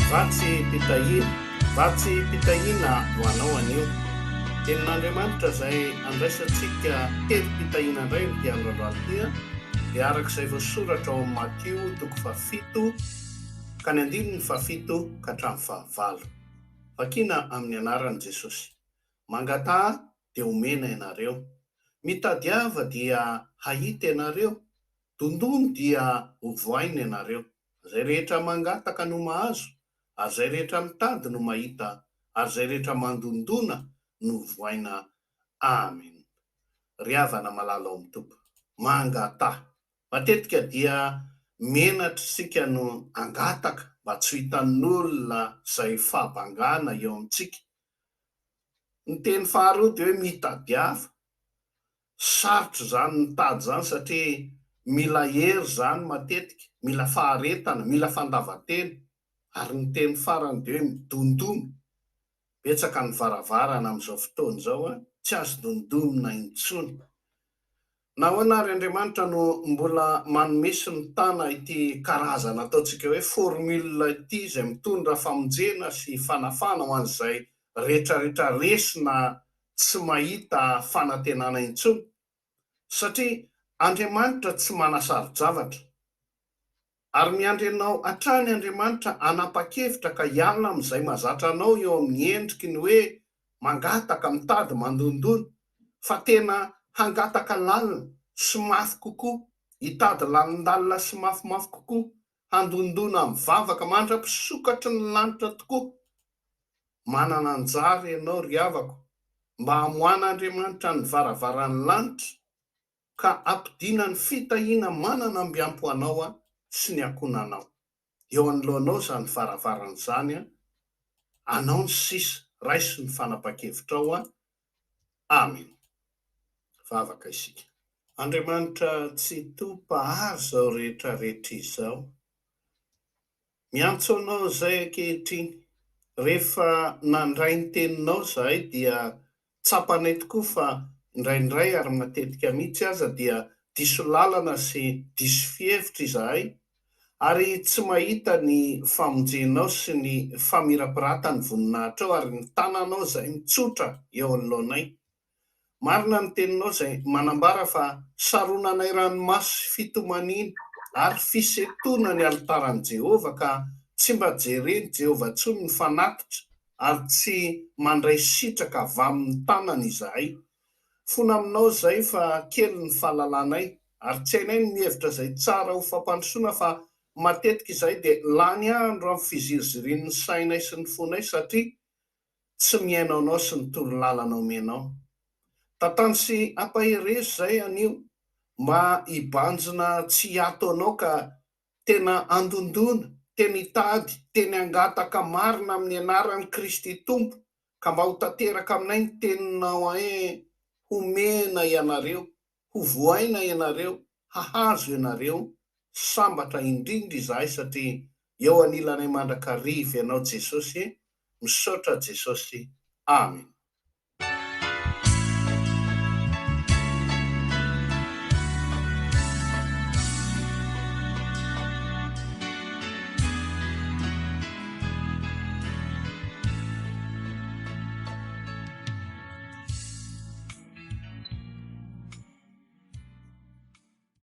Vatsim-pitahiana, vatsim-pitahiana ho anao anio. Tenin'Andriamanitra izay andraisantsika herim-pitahiana indray amin'ity andro androany ity dia araka izay voasoratra ao amin'ny Matio toko fahafito ka ny andininy fahafito ka hatramin'ny fahavalo. Vakina amin'ny anaran'i Jesosy. Mangataha dia homena ianareo. Mitadiava dia hahita ianareo. Dondony dia hovohaina ianareo. Izay rehetra mangataka no mahazo, ary izay rehetra mitady no mahita, ary izay rehetra mandondona no hovohaina. Amen. Ry havana malala ao amin'ny Tompo, mangataha. Matetika dia menatra isika no hangataka mba tsy ho hitan'olona izay fahabangana eo amintsika. Ny teny faharoa dia hoe mitadiava. Sarotra izany mitady izany satria mila hery izany matetika, mila faharetana, mila fandavan-tena. Ary ny teny farany dia hoe midondona. Betsaka ny varavarana amin'izao fotoana izao tsy azo dondonina intsony. Nahoana ary Andriamanitra no mbola manome sy mitana ity karazana ataontsika hoe formule ity izay mitondra famonjena sy fanafahana ho an'izay retraretra resy na tsy mahita fanantenana intsony? Satria Andriamanitra tsy manasaro-javatra. Ary miandry anao hatrany Andriamanitra hanapa-kevitra ka hiala amin'izay mahazatra anao eo amin'ny endriky ny hoe mangataka, mitady, mandondona, fa tena hangataka lalina sy mafy kokoa, hitady lalindalina sy mafimafy kokoa, handondona amin'ny vavaka mandra-pisokatry ny lanitra tokoa. Manana anjara ianao ry havako mba hamoahan'Andriamanitra ny varavaran'ny lanitra ka ampidina ny fitahiana manana ambiampo anao sy ny ankohonanao. Eo anoloanao izany varavarana izany, anao ny sisa, raiso ny fanapakevitrao. Amen. Vavaka isika. Andriamanitra Tsitoha Mpahary izao rehetra rehetra izao, Miantso Anao izay ankehitriny. Rehefa nandray ny Teninao izahay dia tsapanay tokoa fa indraindray ary matetika mihitsy aza dia diso lalana sy diso fihevitra izahay ary tsy mahita ny famonjenao sy ny famirapiratan'ny voninahitrao ary ny tananao izay mitsotra eo anoloanay. Marina ny teninao izay manambara fa saronanay ranomaso sy fitomaniana ary fisentoana ny alitaran'i Jehovah ka tsy mba jeren'i Jehovah intsony ny fanatitra ary tsy mandray sitraka avy amin'ny tanany izahay. Fona aminao izay fa kely ny fahalalanay ary tsy hainay ny mihevitra izay tsara ho fampandrosoana fa matetika izahay dia lany andro amin'ny fizirizirian'ny sainay sy ny fonay satria tsy mihaino anao sy ny torolalana omenao. Tantano sy ampaherezo izay anio mba hibanjina tsy hiato anao ka tena handondona, tena hitady, tena hangataka marina amin'ny anaran'i Kristy Tompo ka mba ho tanteraka aminay ny teninao hoe homena ianareo Ho vohaina ianareo, hahazo ianareo, sambatra indrindra izahay satria eo anilanay mandrakariva ianao Jesosy, misaotra Jesosy, Amen.